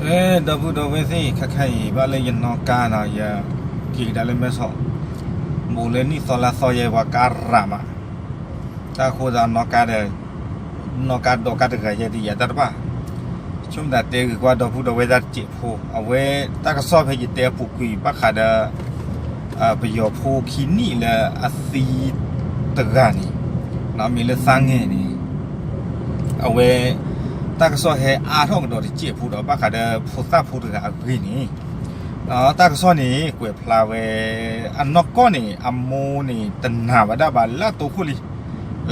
လၢဒီပုၢ်ဒီဝဲၢ်သ့ၣ် ခဲခါအံၤ ဘၣ်လၢယနီၣ်ကါနီၤ ယက့ၤကဒါလၢမဲဆီး, ဘူးလၢနံၣ်သီလါသီယဲ ပှၤကါရၤမး, တၢ်ဃိသးနီၣ်ကါဒီး နီၣ်ကါဒီးကါတဂၤယဲဒ်ယၤတၢ်တဖၣ်, ဆိကမိၣ်သးတဲဂ့ၤကွၢ်ဒီပုၢ်ဒီဝဲၢ်တၢ်တစဲးဖိ, အဝဲတၢ်ကစီၣ်ဖဲယတဲအပူၤကွံာ်ဘၣ်ဃးဒီး ပယီၤဖိခံနံၣ်လၢအသံတဂၤန့ၣ်, မ့ၢ်လၢသးငဲၢ်န့ၣ်, အဝဲ တၢ်ကစီၣ်ဟဲအါထီၣ်ကဒီးတစဲးဖိဒီး ဘၣ်ဃးဒီးဖိသၣ်ဖိတဂၤအဂ့ၢ်န့ၣ်, တၢ်ကစီၣ်န့ၣ် ကွဲးဖျါဝဲ အနီၢ်ကီၢ်န့ၣ် အမိၢ်န့ၣ်တနာ်ဝဲဒၣ်ဘၣ်လၢအတိခိၣ်လံ,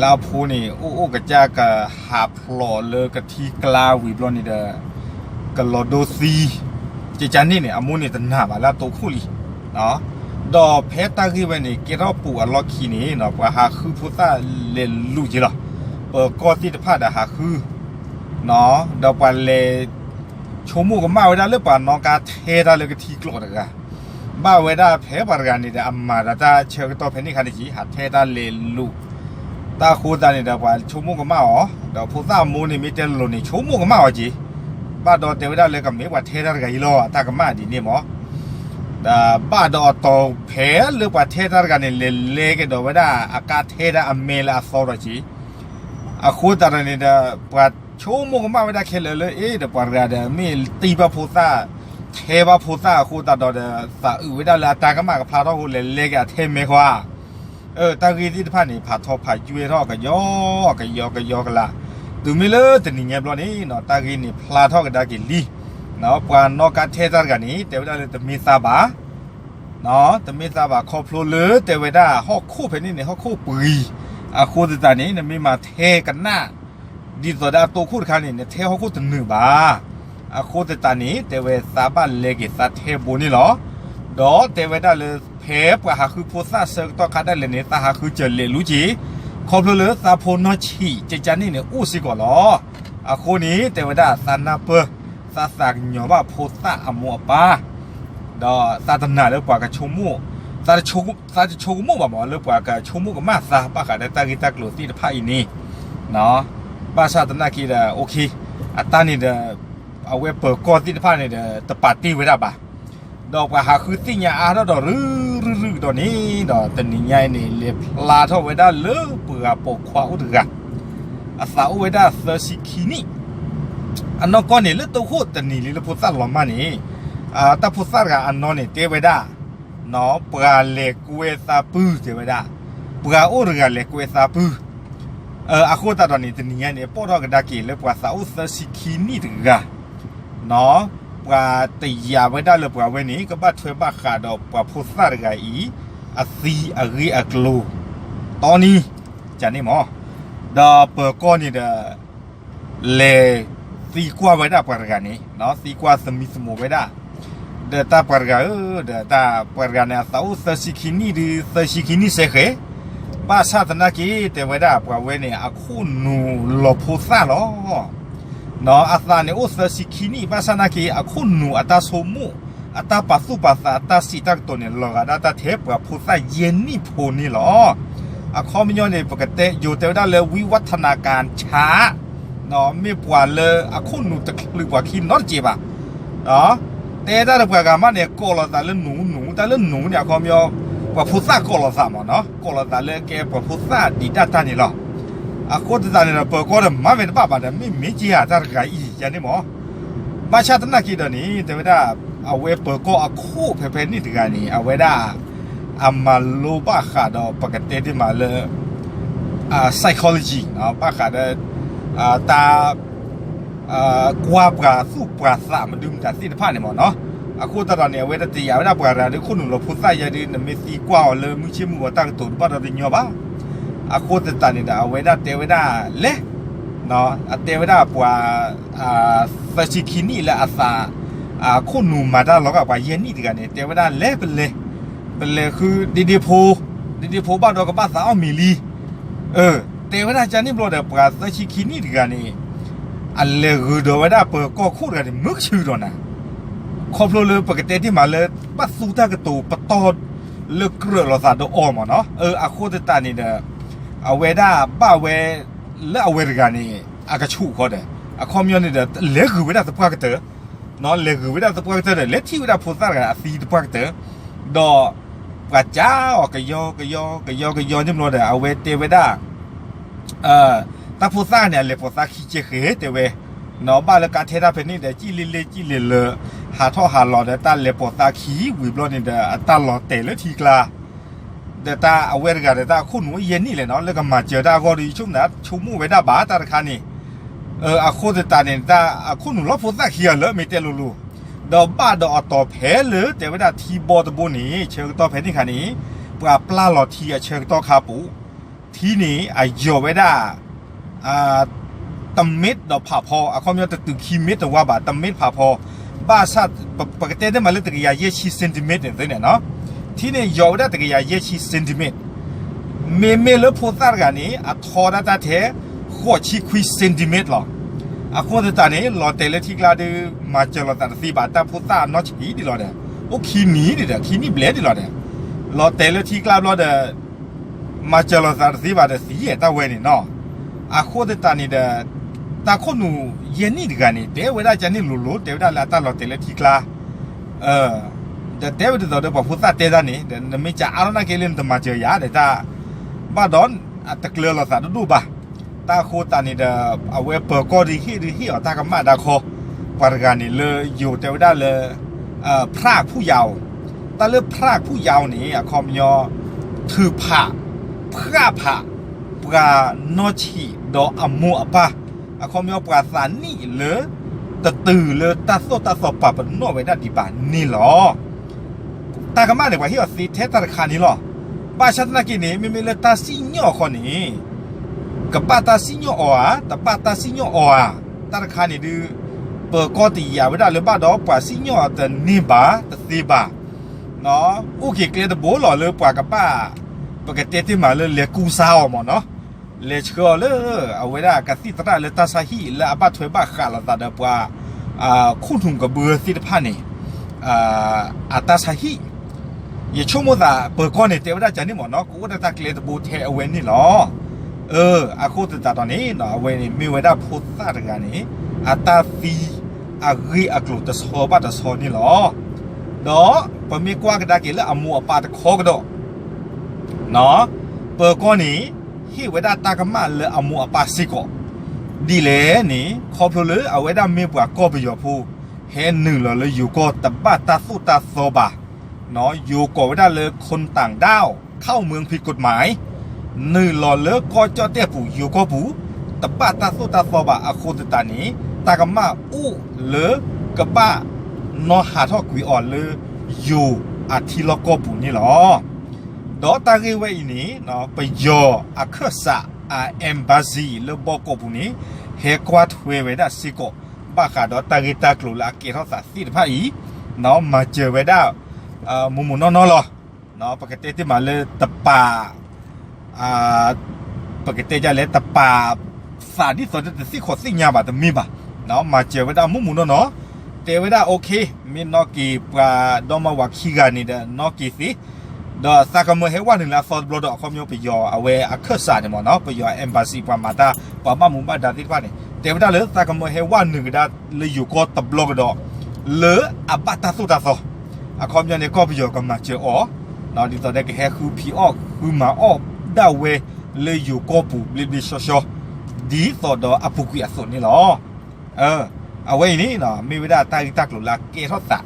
လၢအဖိန့ၣ် အိၣ်အိၣ်ကစၢ်ကဟးဖျိးလၢကထံကျါဝံၤဘျီန့ၣ်ဒီး ကလီၤဒိသံ, ကကန့ၣ်န့ၣ် အမိၢ်န့ၣ်တနာ်ဘၣ်လၢအတိခိၣ်လံ ဒီးဖဲတၢ်ဂ့ၢ်ဝဲန့ၣ် ကဲထီၣ်ပူၤအလီၢ်ခံန့ၣ် ပှၤဟးဃုဖိသၣ်လဲၤလူၤက့ၤလီၤ, ပၢၤကီၢ်သ့ၣ်တဖၣ်ဒီးဟးဃု, ဒီးပှၤလဲၤ ဆိကမိၣ်ကမၣ်ဝဲဒၣ်လၢပှၤနီၣ်ကါထဲတၢ်လၢကထံကျိးတဂၤ, ဘၣ်ဝဲဒၣ်ဖဲပှၤတဂၤန့ၣ်ဒီး အမၤဒီးတၢ်ဆၢကတီၢ်ဖဲန့ၣ်ခါန့ၣ်က့ၤ ဟးထဲတၢ်လဲၤလူၤ, တၢ်ဃိသတးန့ၣ်ဒီး ပှၤဆိကမိၣ်ကမၣ်အီၤ, ဒီးဖိသၣ်အမိၢ်န့ၣ်မ့ၢ်တဲလိၤလိၤန့ၣ် ဆိကမိၣ်ကမၣ်အီၤက့ၤ, ဘၣ်ဒီးတဲဝဲဒၣ်လၢကမ့ၢ်ပှၤထဲတၢ်တဂၤအံၤလီၤ အတၢ်ကမၣ်ဒ်န့ၣ်မး, ဒီးဘၣ်ဒီးအတီၤဖဲလၢပှၤထဲတၢ်တဂၤန့ၣ် လဲၤလဲက့ၤဒီးဝဲဒၣ်အကါထဲတၢ်အမဲလၢအသီဒီးက့ၤ, အဃိသတးဒီးန့ၣ်ဒီး ပှၤဆိကမိၣ်ကမၣ်ဝဲဒၣ်ခဲလၢာ်လၢ အ့ ဒီးပှၤတဂၤဒီးမ့ၢ်တံၢ်ဘၣ်ဖိသၣ်, ထဲဘၣ်ဖိသၣ်အဃိသတးဒီး သးအုးဝဲဒၣ်လၢအတၢ်ကမၣ်ကဖျါထီၣ်အဃိ လဲၤလဲက့ၤအထဲမဲခွါ, တၢ်ဂ့ၢ်သ့ၣ်တဖၣ်န့ၣ် ဖးထီဖးယွဲထီၣ်ကယီ ကယီကယီကလာ်, တုၤမ့ၢ်လၢတနံၤညါဘျီန့ၣ် တၢ်ဂ့ၢ်န့ၣ်ဖျါထီၣ်ကဒါက့ၤလံ, ပှၤနီၣ်ကါထဲတၢ်တဂၤန့ၣ် တဲဝဲဒၣ်လၢတမ့ၢ်သးဘၣ် တမ့ၢ်သးဘၣ် ခီဖျိလၢတဲဝဲဒၣ်ဟီၣ်ခိၣ်ဖဲန့ၣ်န့ၣ် ဟီၣ်ခိၣ်ပှံၤ, အဃိသတးန့ၣ် နမ့ၢ်မၤထဲကနၣ် ဒ်သိးဒီးအတိခိၣ်တခါန့ၣ် နထဲဟီၣ်ခိၣ်တနုာ်ဘၣ်, အဃိသတးန့ၣ် တဲဝဲသးဘၣ်လဲက့ၤသးထဲဘိန့ၣ်လီၤ, ဒီးတဲဝဲဒၣ်လၢ ဖဲပှၤဟးဃုဖိသၣ်ဆၢကတီၢ်ခါဒၣ်လဲာ်န့ၣ် သးဟးဃုစၢၤလဲၤလူၤက့ၤ, ခီဖျိလၢသးဖိနီၢ်ဆံး ကကန့ၣ်န့ၣ် အိၣ်စ့ၢ်ကီးလီၤ, အဃိန့ၣ် တဲဝဲဒၣ်သးနၢ်ပၢၢ် သးသးကညီၤဘၣ်ဖိသၣ်အမိၢ်အပၢ်, ဒီးသးတနာ်လၢပှၤကဆိကမိၣ်, သးတဆိကမိၣ်ဘၣ်မး လၢပှၤကဆိကမိၣ်ကမၣ်သး ဘၣ်ဃးဒီးတၢ်ဂ့ၢ်တၢ်ကျိၤသ့ၣ်တဖၣ်အံၤန့ၣ်, ဘၣ်ဆၣ်သနာ်က့ဒီး အတၢ်န့ၣ်ဒီး အဝဲပၢၤကီၢ်သ့ၣ်တဖၣ်န့ၣ်ဒီး တပာ်တ့ၢ်ဝဲဒၣ်ဘၣ်, ဒီးပှၤဟးဃုသ့ၣ်ညါအါထီၣ်ဒီး ရုရုရုကဒီးန့ၣ်ဒီး တနံၤညါအံၤန့ၣ် လဲၤဖျါထီၣ်ဝဲဒၣ်လၢပှၤပိာ်ခွါအိၣ်တဂၤ, အသးအိၣ်ဝဲဒၣ်သၢဆံခံနံၣ်, အနီၢ်ကီၢ်န့ၣ် လၢတိခိၣ်တနံၤလံလၢဖိသၣ်လီၤမၢ်န့ၣ်, တၢ်ဖိသၣ်တဂၤအနီၢ်န့ၣ် တဲဝဲဒၣ် ပှၤလဲၤကွဲသးပုၢ် တဲဝဲဒၣ်, ပှၤအိၣ်တဂၤလဲၤကွဲသးပုၢ်, အဃိသတးဒီးန့ၣ် တနံၤညါန့ၣ် ပိာ်ထီၣ်ကဒါက့ၤလၢပှၤသးအိၣ်သၢဆံခံနံၣ်တဂၤ, ပှၤတယာ်ဝဲဒၣ်လၢပှၤဝဲန့ၣ် ကဘၣ်ထွဲဘၣ်ဃးဒီးပှၤဖိသၣ်တဂၤအံၤ အသံအဂ့ၢ်အကျိၤ, တီနံၤ, ကန့ၣ်မး, ဒီးပၢၤကီၢ်န့ၣ်ဒီး လဲၤသံကွၢ်ဝဲဒၣ်ပှၤတဂၤန့ၣ်, သံကွၢ်သမံသမိးဝဲဒၣ်, ဒီးတၢ်ပှၤတဂၤဧၢ, ဒီးတၢ်ပှၤတဂၤန့ၣ် အသးအိၣ်သၢဆံခံနံၣ်ဒီး သၢဆံခံနံၣ်စဲဃဲၤ, ဘၣ်ဆၣ်သနာ်က့ တဲဝဲဒၣ်ပှၤဝဲန့ၣ် အခိၣ်နူာ်လီၤဖိသၣ်လီၤ. အသးန့ၣ်အိၣ်သၢဆံခံနံၣ် ဘၣ်ဆၣ်သနာ်က့ အခိၣ်နူာ်အတၢ်ဆိကမိၣ်, အတၢ်ပာ်သူၣ်ပာ်သး အတၢ်စံးတၢ်ကတိၤန့ၣ် လီၤဂာ်ဒၣ်တၢ်ထဲပှၤဖိသၣ်ယဲၢ်နံၣ်ဖိန့ၣ်လီၤ. အခီပညီန့ၣ် ပကတဲယိၤတဲဝဲဒၣ်လၢ ဝိဝထနၣ်ကၣ်ဆၣ်, မ့ၢ်ပှၤလၢအခိၣ်နူာ်တချုးပှၤခံနီတစဲးဘၣ်. တဲတၢ်ဒီးပှၤဂၤမးန့ၣ် ကိးလီၤသးလၢနူၤနူၤ, တၢ်လၢနူၤန့ၣ် အခီပညီ ပှၤဖိသၣ်ကိးလီၤသးမးနီၤ, ကိးလီၤသးလၢကဲပှၤဖိသၣ်ဒံးဒၣ်တၢ်န့ၣ်လီၤ. အဃိသတးန့ၣ်ဒီး ပၢၤကီၢ်ဒီးမၤဝဲတဘၣ်ဘၣ်ဒီး မ့ၢ်မ့ၢ်က့ၤဧါ တၢ်တဂၤအံၤ ယၤန့ၣ်မး. ဘၣ်ဆၣ်သနာ်က့ဒီးန့ၣ် တဲဝဲဒၣ် အဝဲပၢၤကီၢ်အခိၣ်ဖဲဖဲန့ၣ်တဂၤန့ၣ် အဝဲဒၣ် အမၤလိဘၣ်ဃးဒီး ပကတဲတ့ၢ်မးလၢ psychology ဘၣ်ဃးဒီး တၢ် ကွၢ်ပှၤသူၣ်ပှၤသးမဒုမတၤသ့ၣ်တဖၣ်န့ၣ်မးနီၤ. အဃိသတးဒီးန့ၣ် အဝဲဒၣ်တယာ်ဝဲဒၣ်ပှၤတဂၤဒီး ခိၣ်နူာ်လီၤဖိသၣ်ယဲဒီး နမ့ၢ်သံကွၢ်အီၤလၢမုၢ်ဆ့ၣ်မုၢ်ဂီၤတၢ်ကတိၤတဘၣ်ဒီးတညီဘၣ်. အဃိသတးန့ၣ်ဒီး အဝဲဒၣ်တဲဝဲဒၣ်လဲၣ်, အတဲဝဲဒၣ်ပှၤ သၢဆံခံနံၣ်လၢအသး ခိၣ်နူာ်မၤတၢ်လီၤဂာ်ပှၤယဲၢ်နံၣ်တဂၤန့ၣ် တဲဝဲဒၣ်လဲၣ်ပလဲၤ, ပလဲၤဃုဒ့ဒ့ဖိ, ဒ့ဒ့ဖိဘၣ်ဒီးကဘၣ်သးအီၣ်မ့ၤလံ. တဲဝဲဒၣ်ကန့ၣ်ဘျီဒီး ပှၤသၢဆံခံနံၣ်တဂၤန့ၣ် အလဲၤဂုာ်ဒီးဝဲဒၣ်ပၢၤကီၢ်ခိၣ်တဂၤန့ၣ် မုၢ်ကဆူၣ်ဒီးနၤ, ခီဖျိလၢပကတဲတ့ၢ်မးလၢ ဘၣ်သူတၢ်ကတိၤပတီၢ်လၢကြၢးလိာ်သးဒီးအီၤမးနီၤ. အဃိသတးန့ၣ်ဒီး အဝဲဒၣ်ဘၣ်ဝဲလၢအဝဲတဂၤန့ၣ် အကဆူၣ်ဃီဒီး အခီပညီန့ၣ်ဒီး လဲၤဂုာ်ဝဲဒၣ်သပှၢ်ကတၢၢ် လဲၤဂုာ်ဝဲဒၣ်သပှၢ်ကတၢၢ်ဒီး လဲၤထံၣ်ဝဲဒၣ်ဖိသၣ်တဂၤအသံသပှၢ်ကတၢၢ်, ဒီးပှၤကးအီၤကယီကယီကယီကယီန့ၣ်ဘျီဒီး အဝဲတဲဝဲဒၣ် တၢ်ဖိသၣ်န့ၣ် အလဲၤပိာ်သးခံကဲဃဲၤတဲဝဲ, နီၢ်ဘၣ်လၢကးထဲတၢ်ဖဲန့ၣ်ဒီး ကံၣ်လ့လ့ကံၣ်လ့လၢ ဟးထီၣ်ဟးလီၤဒီး တၢ်လဲၤပိာ်သးခံဝံၤဘျီန့ၣ်ဒီး အတၢ်လီၤတဲာ်လၢထံကျါ ဒီးတၢ်အဝဲတဂၤဒီး တၢ်အခိၣ်နူာ်အိၣ်ယဲၢ်နံၣ်လဲၣ်နီၤ လၢကမၤစၢၤတၢ်အဂီၢ်ဒီး ယဆိကမိၣ်သး ဆိကမိၣ်ဝဲဒၣ်ဘၣ်တၢ်တခါန့ၣ်, အဃိသတးန့ၣ် တၢ်အခိၣ်နူာ်လီၤဖိသၣ်ခံဂၤလၢအမ့ၢ်တဲလိၤလိၤ, ဒီးဘၣ်ဒီးအတီၤဖဲလၢတဲဝဲဒၣ်ထံဘီတဘိန့ၣ် ဆၢကတီၢ်ဖဲန့ၣ်ခါန့ၣ် ပှၤပျၢ်လီၤထံအဆၢကတီၢ်ခါပူၤ, ထံန့ၣ်အယိာ်ဝဲဒၣ် တမ့ၢ်ဒီးဖးဖီ အခီပညီတတုၤခံမ့ၢ်တဝါဘၣ် တမ့ၢ်ဖးဖီ, ဘၣ်ဆၣ် ပကတဲတ့ၢ်မးလၢတကယၤယဲၢ်ဆံ centimeter န့ၣ်နီၤ, ထံန့ၣ်ယိာ်ဝဲဒၣ်တကယၤယဲၢ်ဆံ centimeter, မ့မ့ၢ်လၢဖိသၣ်တဂၤန့ၣ် အထီဒၣ်တၢ်ထဲ ဃိးဆံခွံ centimeter လီၤ. အဃိသတးန့ၣ် လီၤတဲာ်လၢထံကျါဒီး မၤစၢၤလိာ်သးတသ့ဘၣ် တၢ်ဖိသၣ်အနီၢ်ဆံးဒံးလီၤဒီး အိၣ်ခံနံၣ်ဒံးဒီး ခံနံၣ်ဘျဲၣ်ဒံးလီၤဒီး လီၤတဲာ်လၢထံကျါဘျီဒီး မၤစၢၤလိာ်သးတသ့ဘၣ်ဒီးသံယဲၢ်တၢ်ဝဲန့ၣ်နီၤ. အဃိသတးန့ၣ်ဒီး တၢ်ခိၣ်နူာ်ယဲၢ်နံၣ်တဂၤန့ၣ် တဲဝဲဒၣ်ကန့ၣ်လိၤလိၤ တဲဝဲဒၣ်လၢအတၢ်လီၤတဲာ်လၢထံကျါ ဒီးတဲဝဲဒ်သိးဒီးပှၤဖိသၣ်တဲတၢ်န့ၣ် ဒီးနမ့ၢ်ကးအါထီၣ်နာ်က့လၢနတမၤစၢၤယၤဒီးတၢ် ဘၣ်ဒီး အတကျၢၤလိာ်သးဒိၣ်ဒိၣ်ဘၣ်. တၢ်အဃိသတးန့ၣ်ဒီး အဝဲပၢၤကီၢ်ဒီးဟ့ၣ်ဒီးဟ့ၣ်အီၤတၢ်ကမၣ်ဒၣ်ခီ, ပှၤတဂၤန့ၣ်လၢယိၤတဲဝဲဒၣ်လၢ ဖရၣ်ဖူၣ်ယၤအိၣ်, တၢ်လၢဖရၣ်ဖူၣ်ယၤအိၣ်န့ၣ် အခီပညီ ထုးဖး ဖးဖး ပှၤနီၢ်ဆံးဒီးအမိၢ်အပၢ်, အခီပညီပှၤသးနံၣ်လၢ တတုၤလၢတၢ်သိၣ်တၢ်သီပာ်ပနီၣ်ဝဲဒၣ်ဒံးဘၣ်န့ၣ်လီၤ. တၢ်ကမၣ်န့ၣ် ပှၤဟ့ၣ်အီၤသ့ထဲတၢ်တခါန့ၣ်လီၤ. ဘၣ်ဆၣ်သနာ်က့န့ၣ် မ့မ့ၢ်လၢတၢ်စံၣ်ညီၣ်အခီန့ၣ် ကဘၣ်တၢ်စံၣ်ညီၣ်အီၤဧါ, တဘၣ်တၢ်စံၣ်ညီၣ်အီၤဧါ, တၢ်တခါန့ၣ်ဒုး ပၢၤကီၢ်တယာ်ဝဲဒၣ်လၢဘၣ်ဒီးပှၤစံၣ်ညီၣ်အီၤတန့ၢ်ဘၣ်တသ့ဘၣ် အိၣ်က့ၤကျဲတဘိလီၤလၢပှၤကဘၣ် ပကတဲတ့ၢ်မးလၢလဲၤကူစါအီၤမ့ၢ်နီၤ, လဲၤဆှၢအီၤလၢ အဝဲဒၣ်ကသံၣ်သရၣ်လၢတၢ်ဆါဟံၣ်လၢအဘၣ်ထွဲဘၣ်ဃးလိာ်သးဒီးပှၤ ခိၣ်နူာ်ကဘၢသ့ၣ်တဖၣ်န့ၣ် အတၢ်ဆါဟံၣ်, ယဆိကမိၣ်သး ပၢၤကီၢ်န့ၣ် တဲဝဲဒၣ်ကန့ၣ်မ့ၢ်နီၤ ကအိၣ်ဒၣ်တၢ်ကျဲတဘိထဲအဝဲန့ၣ်လီၤ. အဃိသတးဒီးန့ၣ် အဝဲန့ၣ်မ့ၢ်ဝဲဒၣ်ဖိသၣ်တဂၤန့ၣ် အတၢ်သံအဂ့ၢ်အကျိၤတဆီဘၣ်တဆီန့ၣ်လီၤ. ဒီးပမ့ၢ်ကွၢ်ကဒါက့ၤလၢအမိၢ်အပၢ်တခီကဒီး ပၢၤကီၢ်န့ၣ် ဟ့ၣ်ဝဲဒၣ်တၢ်ကမၣ်လၢအမိၢ်အပၢ်စ့ၢ်ကီး ဒ်လဲၣ်န့ၣ် ခီဖျိလၢအဝဲဒၣ်မ့ၢ်ပှၤကီၢ်ပယီၤဖိ ဟဲနုာ်လီၤလၢယိၤကီၢ်တဘၣ်တၢ်သိၣ်တၢ်သီဘၣ်, ယိၤကိးဝဲဒၣ်လၢ คนต่างด้าว เข้าเมืองผิดกฎหมาย နုာ်လီၤလၢကီၢ်ကၠီၣ်တဲၣ်ပူၤ ယိၤကီၢ်ပူၤ တဘၣ်တၢ်သိၣ်တၢ်သီဘၣ်အဃိသတးန့ၣ် တၢ်ကမၣ်အိၣ်လၢကဘၣ်နီၣ်ဟးထီၣ်ကွံာ်အီၤလၢယိၤအထံလီၢ်ကီၢ်ပူၤန့ၣ်လီၤ. ဒီးတၢ်ဂ့ၢ်ဝဲအံၤန့ၣ် ပယီၤအခၢၣ်စး embassy လၢဘီကီၢ်ပူၤန့ၣ် ဟဲကွၢ်ထွဲဝဲဒၣ်စ့ၢ်ကီး ဘၣ်ဃးဒီးတၢ်ဂ့ၢ်တၢ်ကျိၤလၢအကဲထီၣ်သးသ့ၣ်တဖၣ်အံၤ မၤစၢၤဝဲဒၣ် မိၢ်မိၢ်နီၢ်နီၢ်လီၤ. ပကတဲတ့ၢ်မးလၢတပာ် ပကတဲဒ်လဲၣ် တပာ်သးဒ်သိးတသ့ၣ်ခီၣ်သ့ၣ်ညါဘၣ်တမ့ၢ်ဘၣ်, မၤစၢၤဝဲဒၣ်မိၢ်မိၢ်နီၢ်နီၢ်, တဲဝဲဒၣ် okay မ့ၢ်နီၣ်က့ၤပှၤဒီမါဝၤခံဂၤန့ၣ်ဒီး နီၣ်က့ၤသ့, ဒီးသးကမၢဟဲဝဲနုာ်လၢအသီတဘျီဒီး အခီပညီပယီၤအဝဲအခၢၣ်စးန့ၣ်မ့ၢ်နီၤ ပယီၤ embassy ပှၤမၤတၢ် ပှၤဘၣ်မူဘၣ်ဒါသ့ၣ်တဖၣ်န့ၣ် တဲဝဲဒၣ်လၢသးကမၢဟဲဝဲနုာ်ကဒါလၢယိၤကီၢ်တဘျီကဒီး လၢအဘၣ်တၢ်သိၣ်တၢ်သီ, အခီပညီန့ၣ် ကီၢ်ပယီၤကမၤစၢၤအီၤ ဒ်သိးဒီးကဟဲဃုဖံးအီၣ်ဃုမၤအီၣ်ဒၣ်ဝဲလၢယိၤကီၢ်ပူၤဘျ့ဘျ့ဆှီဆှီ ဒ်သိးဒီးအပူၤကွံာ်အသိးန့ၣ်လီၤ. အဝဲအံၤန့ၣ် မ့ၢ်ဝဲဒၣ်တၢ်ဂ့ၢ်တၢ်ကျိၤလၢအကဲထီၣ်သး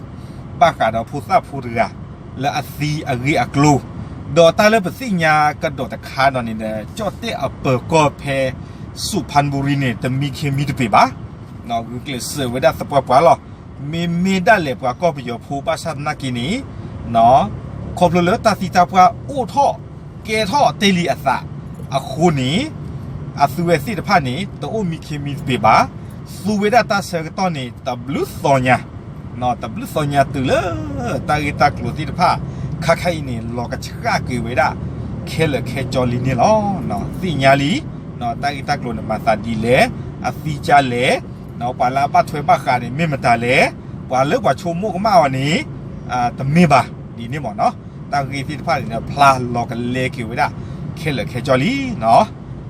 ဘၣ်ဃးဒီးဖိသၣ်ဖိတဂၤ လၢအသံအဂ့ၢ်အကျိၤ, ဒီးတၢ်လၢပသ့ၣ်ညါကဒီးတခါဒီးန့ၣ်ဒီး ကၠီၣ်တဲၣ်အပၢၤကီၢ်ဖဲ စူၣ်ဖၣ်ဘူရံန့ၣ် တမံခ့မံတပ့ၤဘၣ်, ဂုာ်ကျဲးစၢးဝဲဒၣ်သပှၢ်ပှၢ်လီၤ. မ့မ့ၢ်ဒၣ်လဲာ်ပှၤကီၢ်ပယီၤဖိဘၣ်ဆၣ်သနာ်က့န့ၣ် ခီဖျိလၢတၢ်သံတၢ်ပှၢ်အိၣ်ထီၣ်ကဲထီၣ်တ့ၢ်လံအသးအဃိန့ၣ် အသုဝဲသ့ၣ်တဖၣ်န့ၣ် တအိၣ်မံခ့မံတပ့ၤဘၣ်, သူဝဲဒၣ်တၢ်ဆၢကတီၢ်န့ၣ် တဘျုးသီညါ, တဘျုးသီညါတုၤလၢ တၢ်ဂ့ၢ်တၢ်ကျိၤသ့ၣ်တဖၣ် ခါခါအံၤန့ၣ် လီၤကဆှၣ်က့ၤဝဲဒၣ် ခဲလၢာ်ခဲဆ့လံန့ၣ်လီၤ. သ့ၣ်ညါလံ တၢ်ဂ့ၢ်တၢ်ကျိၤန့ၣ် မၤသးဒ်လဲၣ်, အသံကါလဲၣ်, ပှၤလၢအဘၣ်ထွဲဘၣ်ဃးန့ၣ် မ့ၢ်မတၤလဲၣ်, ပှၤလၢပှၤဆိကမိၣ်ကမၣ်အီၤန့ၣ် တမ့ၢ်ဘၣ်ဒ်န့ၣ်မ့ၢ်နီၤ. တၢ်ဂ့ၢ်သ့ၣ်တဖၣ်န့ၣ်ဒီး ဖျါလီၤကလဲက့ၤဝဲဒၣ် ခဲလၢာ်ခဲဆ့လံနီၤ.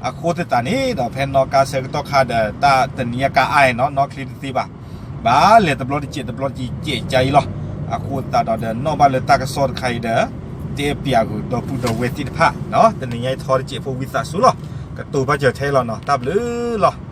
အဃိသတးန့ၣ်ဒီး ဖဲနီၣ်ကါဆၢကတီၢ်ခါဒီး တၢ်တနံၤအကါအါနီၤ နီၣ်ချ့တသ့ဘၣ်. ဘၣ်လဲၤတဘျီတစဲးတဘျီတစဲးကါအံၤလီၤ. အဃိသတးဒီး နီၣ်ဘၣ်လၢတၢ်ကစီၣ်တခါအံၤဒီး တဲပျးဂုာ်ဒီပုၢ်ဒီဝဲၢ်သ့ၣ်တဖၣ်, တနံၤညါအံၤထီတစဲးဖိဝံသးစူၤလီၤ. ကတိၤဘၣ်စၢၤထဲလီၤနီၤ, တၢ်ဘျုးလီၤ.